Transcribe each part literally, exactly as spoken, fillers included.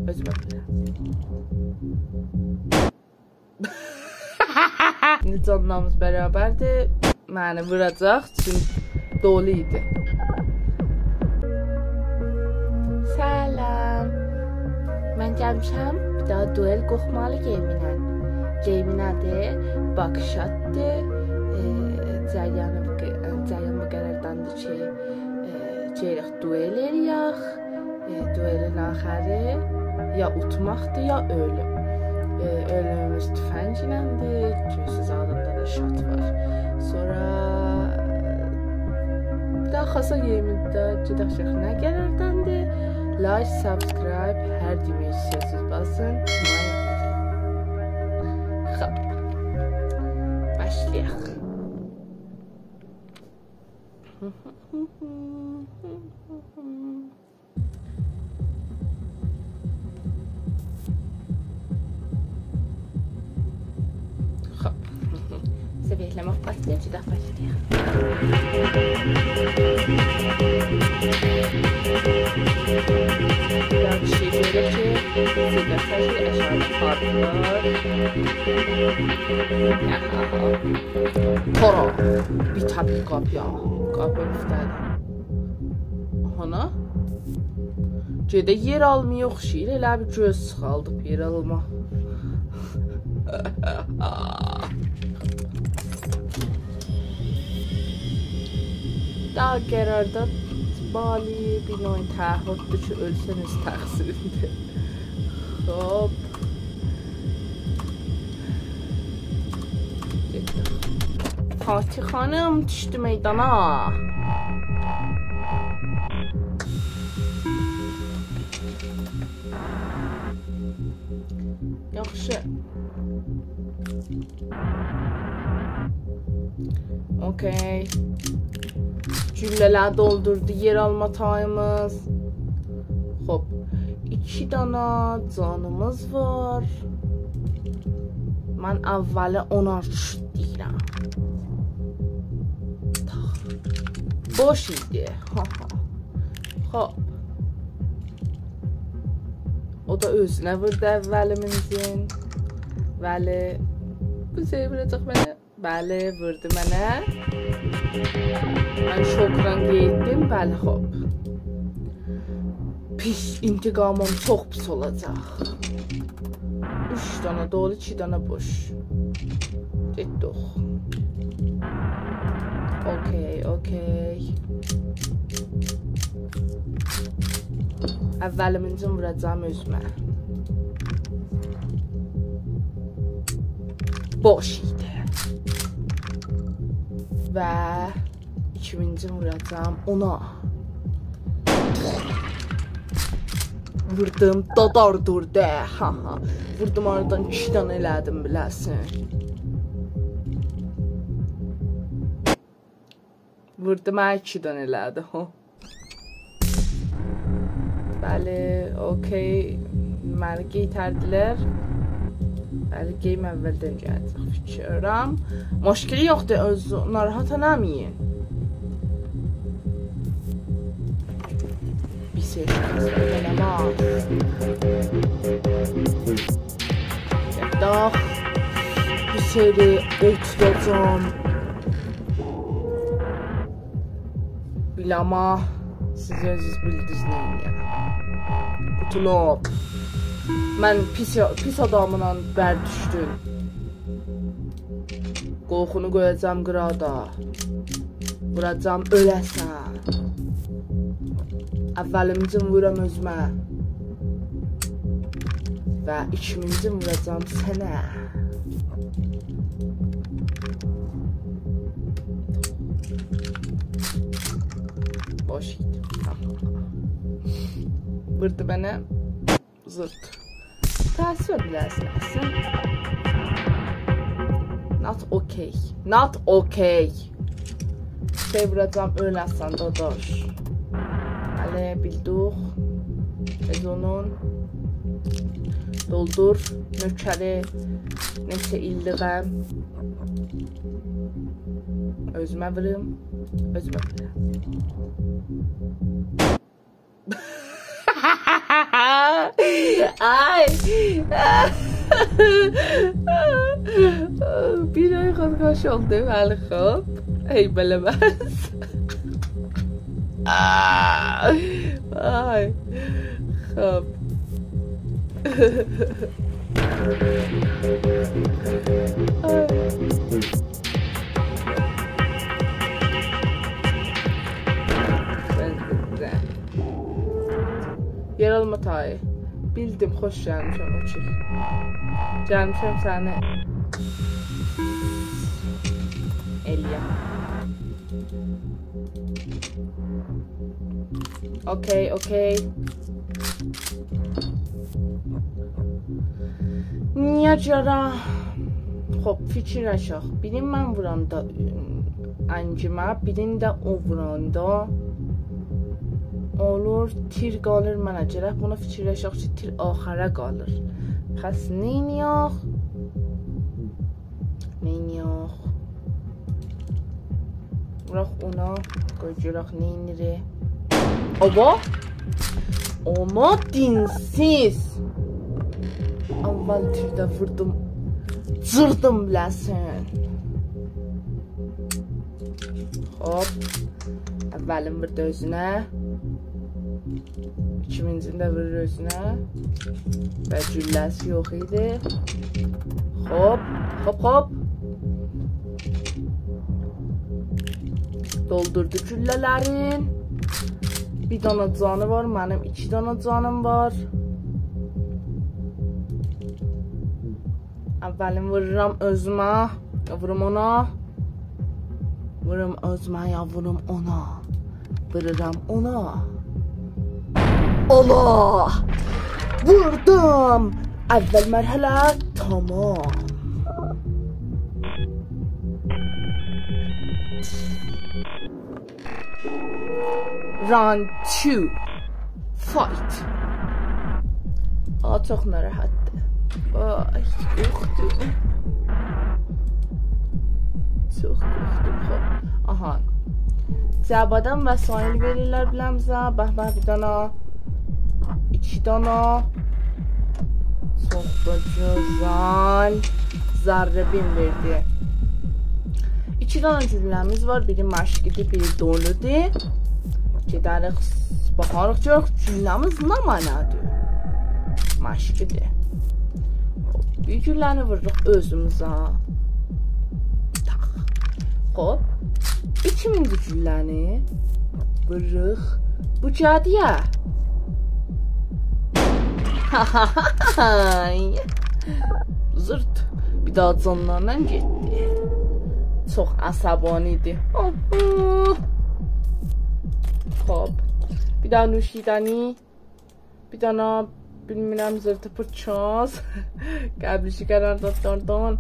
اؤزومه وورورام. ایندی جانلاریمیز برابردیر. منی ووراجاق، چونکی دولو ایدی. سلام. من گلمیشم بیر دانا دوئل قورخمالی گیمینن. گیمین آدی باک‌شات‌دیر. ائ، جریانی بو ق-، جریان بو قرارداندیر کی، ائ، گلیریک دوئل ائله‌یک. ائ، دوئلین آخری یا اوتماقدیر، یا اؤلوم. ائ، اؤلوموموز تفنگینندیر. گؤرورسونوز، آلتیندا دا شات وار. سونرا، ائ، داها خاصا گیمینده گئدک گؤرک نه قرارداندیر. لایک، سابسکرایب، هر دئمک ایسته‌ییرسینیز باسین. خب. باشلایاق. خب. سویه‌له‌مک باشلایاق، گئدک باشلایاق. یاخشی، گؤرک کی، سیگارتاکی آشاغیدا پارک وار. آها. تورا، بیر تاپیق قاپییا. قاپی اوسته‌دیر. آهانا. گئده یئر آلمایا اوخشاییر، ائله بیل گؤز چیخاردیب یئر آلما. داها قرارداد بالی بیر نوع تعهددور کی، اؤلسن اؤز تقصیریندیر. خب. گئتدیک. پارتی خانیم دوشدو میدانا. یاخشی. اوکی. گولله‌لری دولدوردو یئر آلما تاییمیز. خب، ایکی دانا جانیمیز وار. من اولی اونا روش دئییرم. بوش ایدی. ها، ها. خب. او دا اؤزونه ووردو اولیمیزین. بلی. بو شئی ووراجاق منه. بلی، ووردو منه. من شوکلا گئتدیم، بلی، خب. پیس، انتقامیم چوخ پیس اولاجاق. اوچ دانا دولو، ایکی دانا بوش. گئتدیک. اوکی، اوکی. اولیمیزین ووراجاغام اؤزومه. بوش ایدی. و ایکیمینجی ووراجاغام اونا. ووردوم، دادار دوردو. ها، ها. ووردوم، آرادان ایکی دانا ائله‌دیم بیله‌سین. ووردو، منه ایکی دانا ائله‌دی، ها. بلی، اوکی. منی قئیتردیلر. بلی، گئیم اولدن گله‌جک، فیکر ائلیرم. مشکلی یوخدور، اؤز ناراحت ائله‌مه‌یین. بیر شئی ائله‌مز. داخ. بیر شئی اوتوراجاغام. بیله‌مه، سیز اؤزونوز بیلدینیز نه ائله‌یه‌رم. قوتولوب. من پیس، پیس آداملا بردوشدوم. قورخونو قویاجاغام قیراغا. ووراجاغام اؤله‌سن. اولیمیزین وورام اؤزومه. و ایکیمیزین ووراجاغام سنه. بوش ایدی. ووردو منه. زیرت. تأسف بیله‌سین، اصلاً. Not okay. Not okay. شئی ووراجاغام، اؤله‌سن، داداش. بلی، بیلدیک. اؤز اونون. دولدور. نؤکری. نئچه ایللیگه. اؤزومه ووروم. اؤزومه ووروم. آی. بیر آی خود خوش اولدو، ولی خوب. هی، بئله بس. آی. خوب. آی. یئر آلما تایی. بیلدیم، خوش گلمیشم او کی. گلمیشم سنی ائلییم. اوکی، اوکی. نییه گؤره؟ خوب، فیکیرلشک. بیرین من ووراندا، م، انگیمه، بیرین ده او ووراندا اولور، تیر قالیر منه. گرک بونو فیکیرلشک کی، تیر آخره قالیر. پس نئینیاخ؟ نئینیاخ؟ ووراق اونا، قوی گؤرک نئینیر. اوبا! اوما دینسیز! اول تیرده ووردوم. جیردیم بیله‌سین. خوب. اولین ووردو اؤزونه. ایکینجینی ده وورور اؤزونه. و گولله‌سی یوخ ایدی. خوب، خوب، خوب. دولدوردو گولله‌لرین. بیر دانا جانی وار، منیم ایکی دانا جانیم وار. اولین وورورام اؤزومه، ووروم اونا. ووروم اؤزومه یا ووروم اونا؟ وورورام اونا. اولا! ووردوم! اول مرحله تمام. Round two. Fight. آ، چوخ ناراحتدیر. آی، قورخدوم. چوخ قورخدوم، خوب. آها. جعبه‌دن وسایل وئریرلر بیله‌میزه. به، به، بیر دانا. ایکی دانا. چوخ دا گؤزل. ذره‌بین وئردی. ایکی دانا گولله‌میز وار. بیری مشقی‌دیر، بیری دولودور. گئدریک، باخاریق، گؤرک گولله‌میز نمنه‌دیر. مشقی‌دیر. بیر گولله‌نی ووروروق اؤزوموزه. تاخ. خوب. ایکینجی گولله‌نی ووروروق بو جادویا. زیرت. بیر دانا جانلاریندان گئتدی. چوخ عصبانی‌دیر. خوب. بیر دانا نوشیدنی. بیر دانا، بیلمیرم، زیرتی پیرت چوز. قبلیشی قراردادلاردان.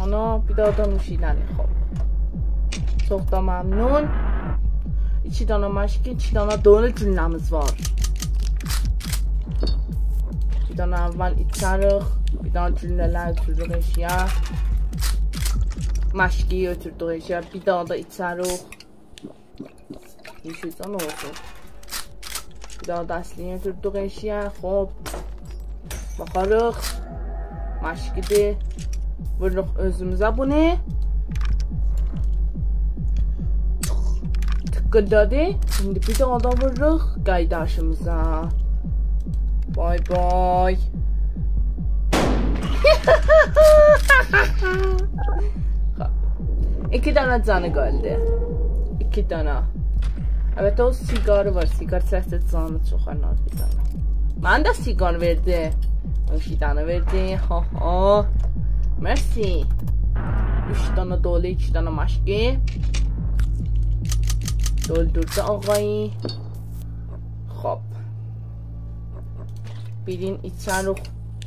آنا، بیر دانا دا نوشیدنی، خوب. چوخ دا ممنون. ایکی دانا مشقی، ایکی دانا دولو گولله‌میز وار. بیر دانا اول ایچریک، بیر دانا گولله‌لر اؤتوردوک ائشییه. مشقی اؤتوردوک ائشییه، بیر دانا دا ایچریک. یئشیل جان اولسون. بیر دانا دا اصلینی اؤتوردوک ائشییه، خوب. باخاریق. مشقی‌دیر. ووروروق اؤزوموزه بونو. تیققیلدادی. ایندی بیر دانا دا ووروروق قارداشیمیزا. بای بای. خوب. ایکی دانا جانی قالدی. ایکی دانا. البته، او سیگاری وار. سیگار چکسه جانی چوخالار بیر دانا. منه ده سیگار وئردی. ایکی دانا وئردی. ها، ها. مرسی. اوچ دانا دولو، ایکی دانا مشقی. دولدوردو آقایی. خوب. بیرین ایچریک،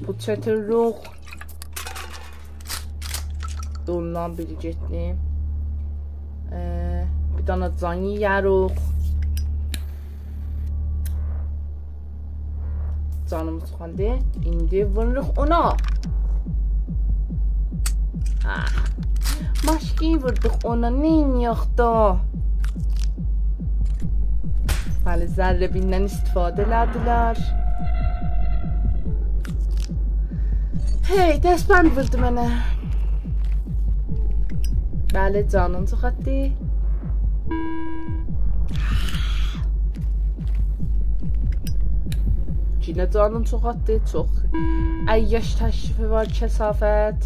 بو چتیرروق. دولدان بیری گئتدی. ائ، بیر دانا جان یئیه‌روق. جانیمیز چوخالدی. ایندی ووروروق اونا. آه. مشقی ووردوق اونا. نئینیه‌ک دا؟ بلی، ذره‌بیندن استفاده ائله‌دیلر. هئی، دستبند ووردو منه. بلی، جانین چوخ آتدی. یئنه جانین چوخ آتدی، چوخ عیاش تکلیفی وار، کثافت.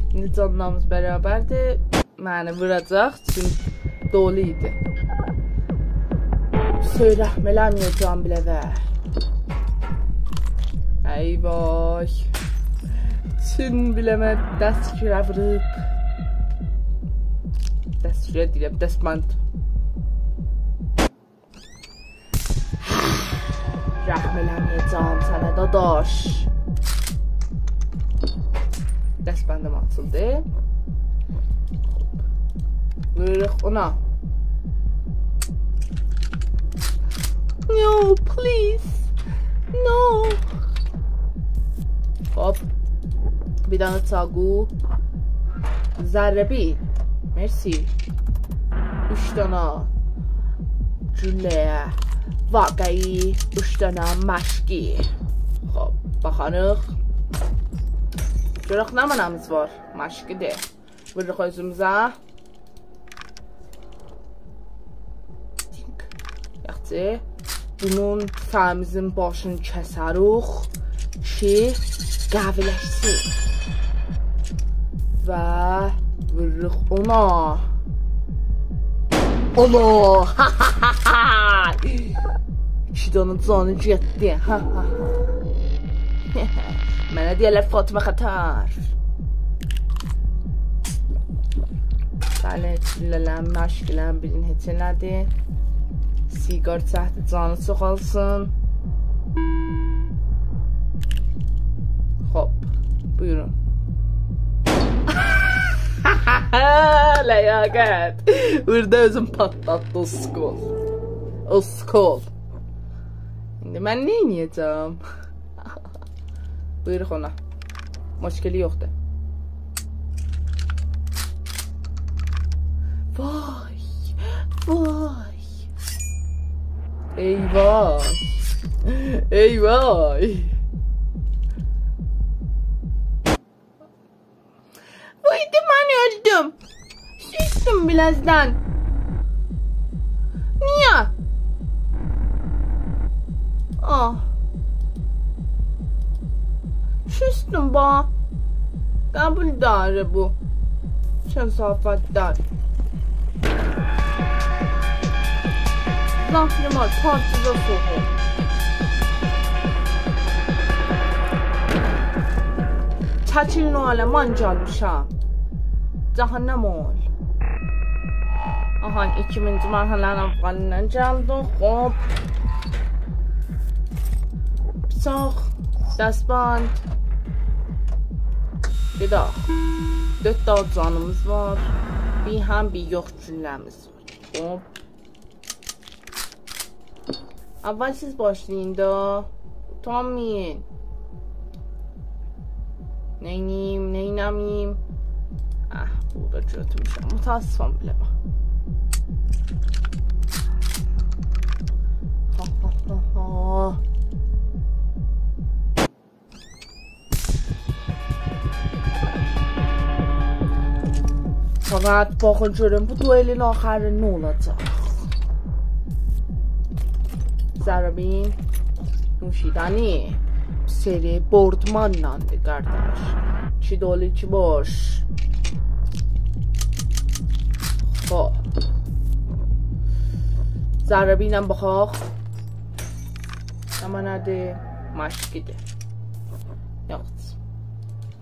ایندی جانلاریمیز برابردیر. منی ووراجاق، چونکی دولو ایدی. سؤی رحم ائله‌میه‌جم بیله‌وه. ای وای. چون بیله‌مه دستگیره ووروب. دستگیره دئییرم، دستبند. رحم ائله‌میه‌جم سنه، داداش. دستبندیم آچیلدی. ووروروق اونا. No, please. No. هوپ. بیر دنه چاقو. ضربه. مرسی. اوچ دنه گولله. واقعی. اوچ دنه مشقی. خوب، باخاریق. گؤرک نمنه‌میز وار. مشقی‌دیر. ووروروق اؤزوموزه. یاخشی. بونون سهمیزین باشینی کسریک کی، قوی‌لشسین. و ووروروق اونا. اونا! ایکی دنه جانی گئتدی. منه دئیرلر فاطمه خطر. بلی، گولله‌لرین، مشقی‌لرین بیرینی هئچ ائله‌دی. سیگار چکدی، جانی چوخالسین. خوب، بویورون. لیاقت. بورادا اؤزون پاتلاتدی، اسکول. اسکول. ایندی من نئینیه‌جم؟ بویوروق اونا. مشکلی یوخدور. وای، وای. ای وای. ای وای. وای، ده من اؤلدوم. سوستوم بیله‌زدن. نییه؟ آه. سوستوم با. قبول داره بو. کثافت دار. زهرمار، پارتیزا سوغو. چکیل نوئله، من گلمیشم. جهنم اول. آها، ایکینجی مرحله‌نین اولیندن گلدیک. خوب. بیچاق، دستبند. گئدک. دؤرد دانا جانیمیز وار. بیر هم بیر یوخ گولله‌میز وار. خوب. اول سیز باشلایین دا. اوتانمایین. نئینییم، نئینه‌مه‌ییم؟ اه، بورادا گؤتورموشم. متأسفم بیله‌وه. ها، ها، ها، ها. فقط باخین گؤرون بو دوئلین آخری نه اولاجاق. ضربین نوشیدنی. سری بوردمانلاندی، قارداش. ایکی دولو، ایکی بوش. خوب. ضربه ایله باخاق. آمما نه‌دیر؟ مشقی‌دیر. یوخ.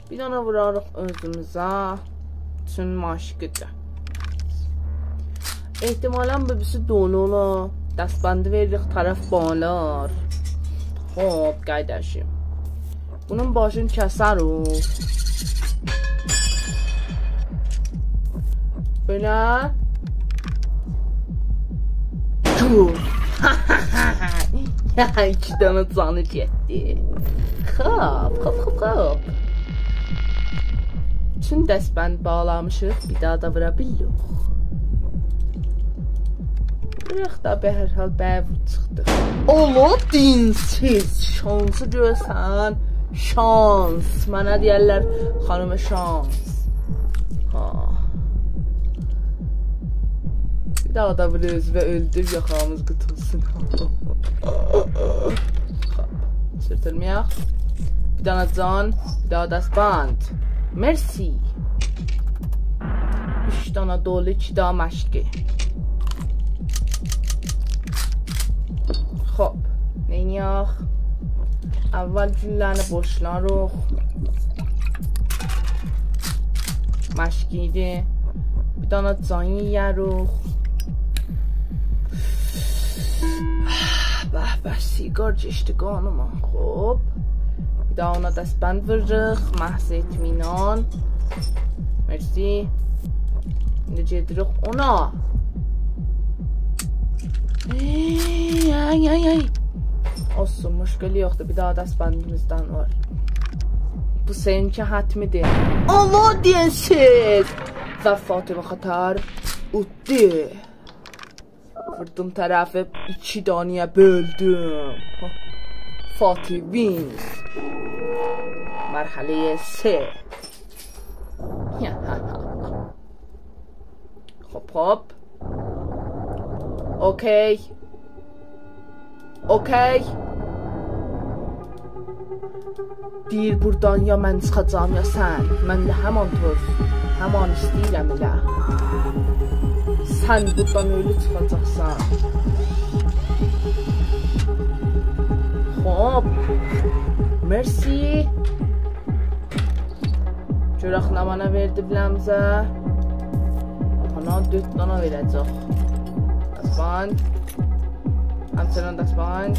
بیر دنه ووراریق اؤزوموزه. چون مشقی‌دیر. احتمالاً بو بیریسی دولو اولا. دستبندی وئریریک، طرف باغلار. خوب، قاییداشیم. بونون باشینی کسریک. بئله. ایکی دنه جانی گئتدی. خوب، خوب، خوب، خوب. چون دستبند باغلامیشیق، بیر داها دا وورا بیلیریک. بوراخ دا، به هر حال، بیر وور چیخدی. اولا دینسیز، شانسی گؤرسن، شانس. منه دئیرلر خانیم شانس. ها. بیر داها دا وور اؤزووه، اؤلدور، یاخامیز قوتولسون. خب، سورتولمه‌یک. بیر دانا جان، بیر داها دستبند. مرسی. اوچ دانا دولو، ایکی دانا مشقی. خب، نئینیاخ؟ اول گولله‌نی بوشلاروخ. مشقی‌دی. بیر دانا جان یئیه‌روخ. به به، سیگار کئچدی قانیما. خب. بیر داها اونا دستبند ووروروق. محض اطمینان. مرسی. ایندی گئدیریک اونا. ای، آی، آی، آی. اولسون، مشکلی یوخدور. بیر داها دستبندیمیزدن وار. بو سئنینکی حتمی‌دیر. آللاه دئیه‌سیز. و فاطمه خاطر اوتدو. ووردوم طرفی، ایکی دانه‌یه بؤلدوم. فاتی وینز. مرحله‌ی سه. خب، خب. اوکی. اوکی. دئییر بوردان یا من چیخاجاغام، یا سن. من ده همان طور، همان ایسته‌ییرم ائله. سن بوردان اؤلو چیخاجاقسان. خب. مرسی. گؤرک نمنه وئردی بیله‌میزه. آنا، دؤرد دانا وئره‌جک. دستبند. همچنین دستبند.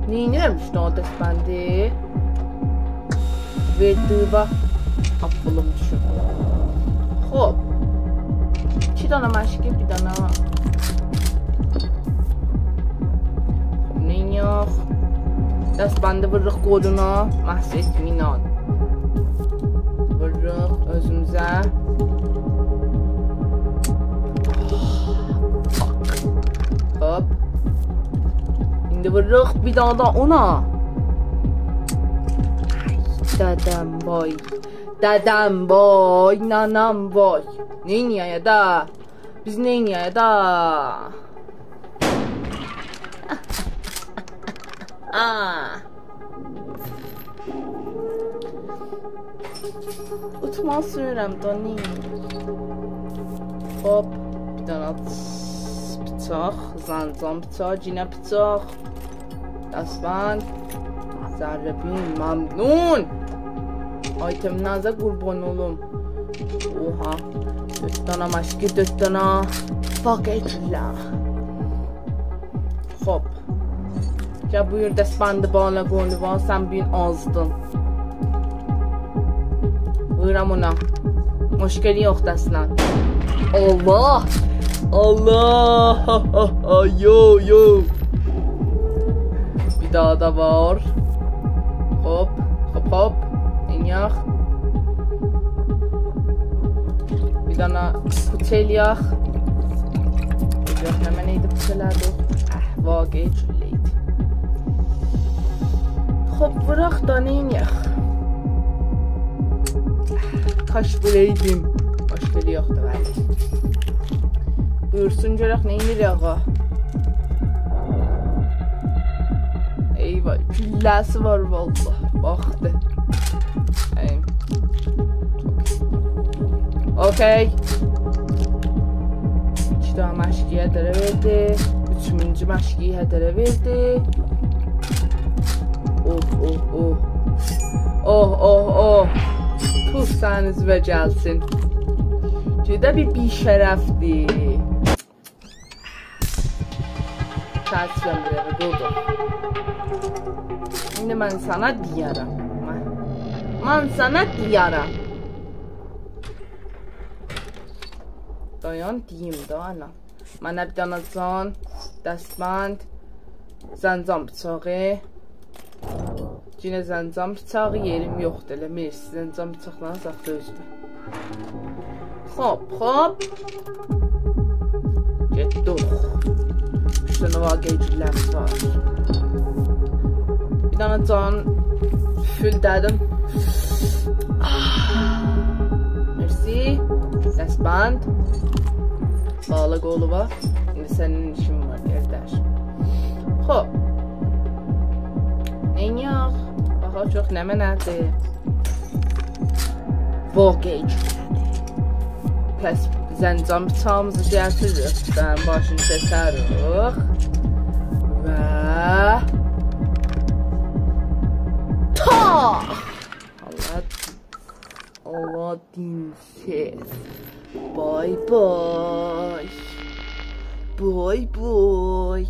نئینیرم اوچ دانا دستبندی؟ وئردی و آپپیلیم دوشوب. خب. ایکی دانا مشقی، بیر دانا. نئینیاخ؟ دستبندی ووروروق قولونا، محض اطمینان. ووروروق اؤزوموزه. هوپ. ایندی ووروروق بیر داها دا اونا. آی، دده‌م وای. دده‌م وای، ننه‌م وای. نئینیه‌یه ده؟ بیز نئینیه‌یه ده؟ آه. اوتما سورورم، دونی. خب، بیر دانا بیچاق، زنجان بیچاغی، یئنه بیچاق. دستبند. ذره‌بین، ممنون. آیتمینیزه قوربان اولوم. اوها. دؤرد دانا مشقی، دؤرد دانا. فاقیرلر. خب. گل بویور، دستبند بالا قولووا، سن بیر آزدین. وورورام اونا. مشکلی یوخدور اصلاً. آللاه! آللاه! یو، یو! بیر داها دا وار. هوپ، هوپ، هوپ. ائنیاخ. بیر دانا پوچ ائلیاخ. یوخ، نمنه ایدی پوچ ائله‌دیک؟ اه، واقعی گولله ایدی. خب، ووراق دا، نئینیه‌ک؟ کاش وورایدیم. مشکلی یوخدور، بلی. بویورسون، گؤرک نئینیر آقا. ای وای، گولله‌سی وار والله. باخدی. ای. اوکی. ایکی دانا مشقی هدره وئردی. اوچونجو مشقی هدره وئردی. اوه، اوه، اوه. اوه، اوه، اوه. توف، سنین اوزووه گلسین. گئده بیر بی‌شرفدیر. تأسفم، بیر دقیقه، دور، دور. ایندی من سنه دئیه‌رم. من، من سنه دئیه‌رم. دایان، دئییم ده، آنا. منه بیر دانا جان، دستبند، زنجان بیچاغی. یئنه زنجان بیچاغی، یئریم یوخدور، ائله مرسی، زنجان بیچاقلارین زادی اؤزدور. خب، خب. گئتدیک. اوچ دنه واقعی گولله‌میز وار. بیر دانا جان. فوللده‌دیم. آه. مرسی. دستبند. باغلا قولووا. ایندی سنین ایشین وار، قارداش. خوب. نئینیاق؟ باخاق چوخ نمنه‌دیر. واقعی گؤزلدیر. پس زنجان بیچاغیمیزی گتیریریک. سنین باشینی کسریک. و تا! الله، الله دینسیز. بای بای. بای بای.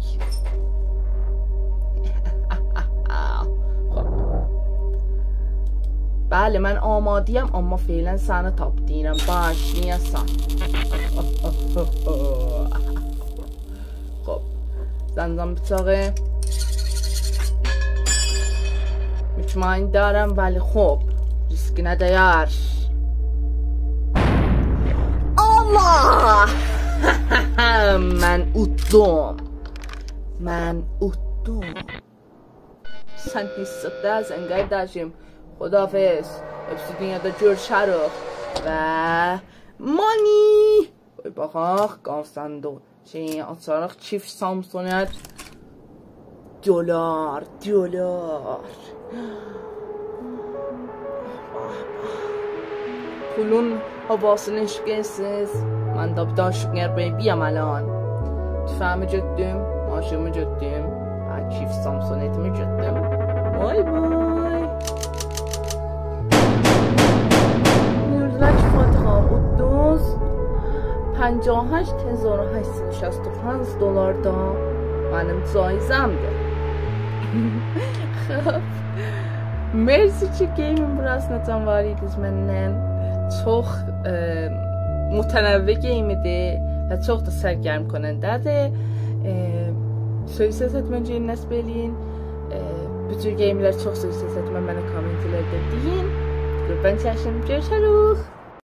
خوب. بلی، من آماده‌یم، اما فعلاً سنی تاپ دئییرم. باشلایاسان. خوب. زنجان بیچاغی. مطمئن دئییرم، ولی خوب. ریسکینه دیر. الله! من اوددوم. من اوددوم. سن هئچ زاد دئییلسن، قارداشیم. خداحافظ. اؤبسو دونیادا گؤروشریک. و money. قوی باخاق، گاو صندوق. شئی، آچاریق، کیف سامسونت. دلار، دلار. پولون هاواسینی عشق ائتسیز. من ده بیر دانا sugar baby-یم الان. توفنگیمی گؤتدوم، ماشینیمی گؤتدوم. ها، کیف سامسونتیمی گؤتدوم. بای بای. بویوردولار کی، فاتیح خانیم، اوددونوز پنجاه و هشت هزار و هشت صد و شصت و پنج دلار دا منیم جایزه‌مدیر. خوب. مرسی کی، گیمین بوراسینا جان واریدینیز منن. چوخ، ائ، متنوع گیمیدیر و چوخ دا سرگرم کننده‌دیر. ائ، سؤز سس ائتمه گیمین نصب ائله‌یین. ائ، بو جور گیملر چوخ سؤز سس ائتمه، منه کامنتلرده دئیین. قوربان چکیم، گؤروشریک.